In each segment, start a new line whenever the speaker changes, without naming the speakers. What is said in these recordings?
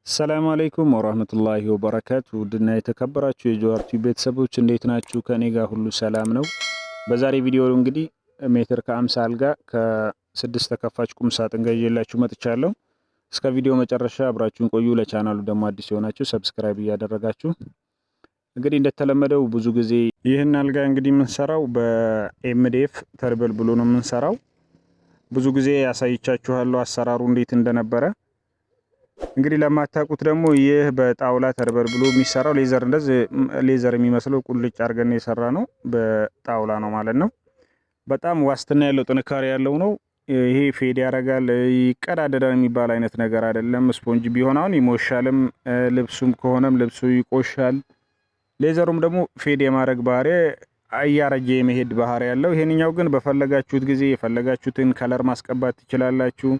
ሰላም አለይኩም ወራህመቱላሂ ወበረካቱ። ውድና የተከበራችሁ የጀዋር ቲዩብ ቤተሰቦች እንዴት ናችሁ? ከኔ ጋር ሁሉ ሰላም ነው። በዛሬ ቪዲዮ እንግዲህ ሜትር ከ50 አልጋ ከስድስት ተከፋች ቁም ሳጥን ጋር ይዤላችሁ መጥቻለሁ። እስከ ቪዲዮ መጨረሻ አብራችሁን ቆዩ። ለቻናሉ ደግሞ አዲስ የሆናችሁ subscribe እያደረጋችሁ እንግዲህ እንደተለመደው ብዙ ጊዜ ይህን አልጋ እንግዲህ የምንሰራው በ MDF ተርበል ብሎ ነው የምንሰራው። ብዙ ጊዜ ያሳይቻችኋለሁ አሰራሩ እንዴት እንደነበረ። እንግዲህ ለማታውቁት ደግሞ ይህ በጣውላ ተርበል ብሎ የሚሰራው leather እንደዚህ leather የሚመስለው ቁልጭ አድርገን የሰራ ነው በጣውላ ነው ማለት ነው። በጣም ዋስትና ያለው ጥንካሬ ያለው ነው። ይሄ fade ያደርጋል፣ ይቀዳደዳል የሚባል አይነት ነገር አይደለም። ስፖንጅ ቢሆን አሁን ይሞሻልም፣ ልብሱም ከሆነም ልብሱ ይቆሻል። Leather ኡም ደግሞ fade የማድረግ ባህሪ፣ እያረጀ የመሄድ ባህሪ ያለው። ይሄንኛው ግን በፈለጋችሁት ጊዜ የፈለጋችሁትን color ማስቀባት ትችላላችሁ።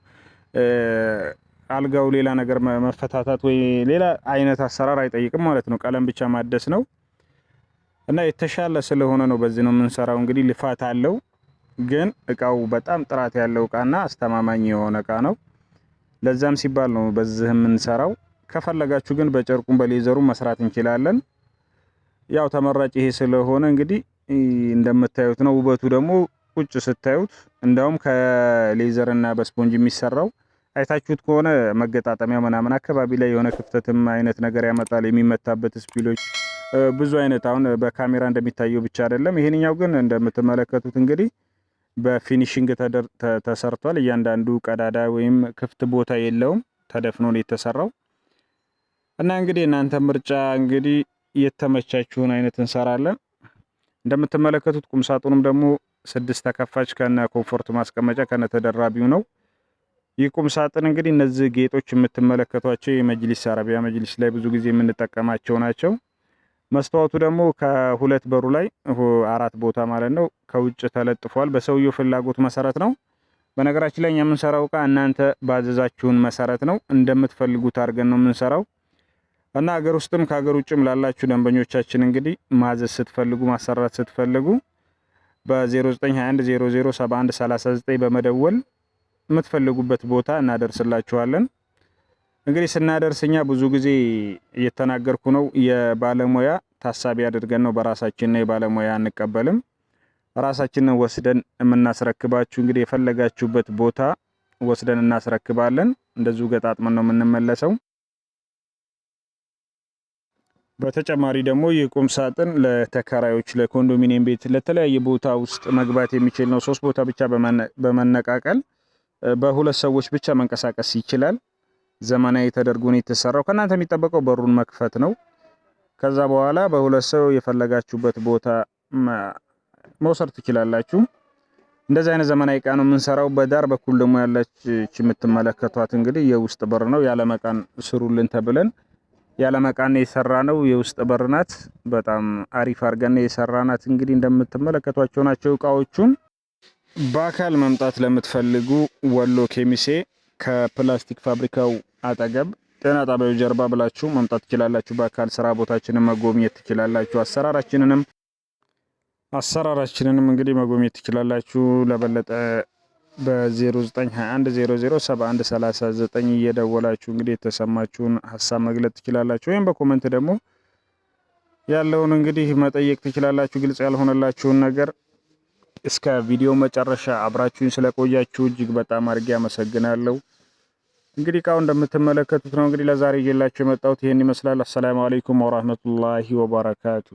አልጋው ሌላ ነገር መፈታታት ወይ ሌላ አይነት አሰራር አይጠይቅም ማለት ነው። ቀለም ብቻ ማደስ ነው እና የተሻለ ስለሆነ ነው በዚህ ነው የምንሰራው። እንግዲህ ልፋት አለው፣ ግን እቃው በጣም ጥራት ያለው እቃና አስተማማኝ የሆነ እቃ ነው። ለዛም ሲባል ነው በዚህ የምንሰራው። ከፈለጋችሁ ግን በጨርቁም በ leather ኡ መስራት እንችላለን። ያው ተመራጭ ይሄ ስለሆነ እንግዲህ እንደምታዩት ነው። ውበቱ ደግሞ ቁጭ ስታዩት እንዳውም ከ leather እና በስፖንጅ የሚሰራው አይታችሁት ከሆነ መገጣጠሚያ ምናምን አካባቢ ላይ የሆነ ክፍተትም አይነት ነገር ያመጣል። የሚመታበት ስፒሎች ብዙ አይነት አሁን በካሜራ እንደሚታየው ብቻ አይደለም። ይሄንኛው ግን እንደምትመለከቱት እንግዲህ በ finishing ተሰርቷል። እያንዳንዱ ቀዳዳ ወይም ክፍት ቦታ የለውም፣ ተደፍኖ ነው የተሰራው። እና እንግዲህ እናንተ ምርጫ እንግዲህ የተመቻችሁን አይነት እንሰራለን። እንደምትመለከቱት ቁምሳጥኑም ደግሞ ስድስት ተከፋች ከነ comfort ማስቀመጫ ከነ ተደራቢው ነው። ይህ ቁም ሳጥን እንግዲህ እነዚህ ጌጦች የምትመለከቷቸው የመጅሊስ አረቢያ መጅሊስ ላይ ብዙ ጊዜ የምንጠቀማቸው ናቸው። መስተዋቱ ደግሞ ከሁለት በሩ ላይ አራት ቦታ ማለት ነው ከውጭ ተለጥፏል። በሰውየው ፍላጎት መሰረት ነው። በነገራችን ላይ እኛ የምንሰራው እቃ እናንተ ባዘዛችሁን መሰረት ነው። እንደምትፈልጉት አድርገን ነው የምንሰራው እና ሀገር ውስጥም ከሀገር ውጭም ላላችሁ ደንበኞቻችን እንግዲህ ማዘዝ ስትፈልጉ፣ ማሰራት ስትፈልጉ በ0921 0071 39 በመደወል የምትፈልጉበት ቦታ እናደርስላችኋለን። እንግዲህ ስናደርስ እኛ ብዙ ጊዜ እየተናገርኩ ነው፣ የባለሙያ ታሳቢ አድርገን ነው። በራሳችን የባለሙያ አንቀበልም። ራሳችንን ወስደን የምናስረክባችሁ እንግዲህ የፈለጋችሁበት ቦታ ወስደን እናስረክባለን። እንደዚሁ ገጣጥመን ነው የምንመለሰው። በተጨማሪ ደግሞ ይህ ቁም ሳጥን ለተከራዮች፣ ለኮንዶሚኒየም ቤት፣ ለተለያየ ቦታ ውስጥ መግባት የሚችል ነው። ሶስት ቦታ ብቻ በመነቃቀል በሁለት ሰዎች ብቻ መንቀሳቀስ ይችላል። ዘመናዊ ተደርጎ ነው የተሰራው። ከእናንተ የሚጠበቀው በሩን መክፈት ነው። ከዛ በኋላ በሁለት ሰው የፈለጋችሁበት ቦታ መውሰድ ትችላላችሁ። እንደዚህ አይነት ዘመናዊ እቃ ነው የምንሰራው። በዳር በኩል ደግሞ ያለች የምትመለከቷት እንግዲህ የውስጥ በር ነው። ያለመቃን ስሩልን ተብለን ያለመቃን የሰራ ነው። የውስጥ በር ናት። በጣም አሪፍ አድርገን የሰራናት። እንግዲህ እንደምትመለከቷቸው ናቸው እቃዎቹን። በአካል መምጣት ለምትፈልጉ ወሎ ኬሚሴ ከፕላስቲክ ፋብሪካው አጠገብ ጤና ጣቢያው ጀርባ ብላችሁ መምጣት ትችላላችሁ። በአካል ስራ ቦታችንን መጎብኘት ትችላላችሁ። አሰራራችንንም እንግዲህ መጎብኘት ትችላላችሁ። ለበለጠ በ0921 0071 39 እየደወላችሁ እንግዲህ የተሰማችሁን ሀሳብ መግለጽ ትችላላችሁ። ወይም በ comment ደግሞ ያለውን እንግዲህ መጠየቅ ትችላላችሁ። ግልጽ ያልሆነላችሁን ነገር። እስከ ቪዲዮ መጨረሻ አብራችሁኝ ስለቆያችሁ እጅግ በጣም አድርጌ አመሰግናለሁ። እንግዲህ እቃው እንደምትመለከቱት ነው። እንግዲህ ለዛሬ ይዤላችሁ የመጣሁት ይሄን ይመስላል። አሰላሙ አለይኩም ወራህመቱላሂ ወበረካቱ።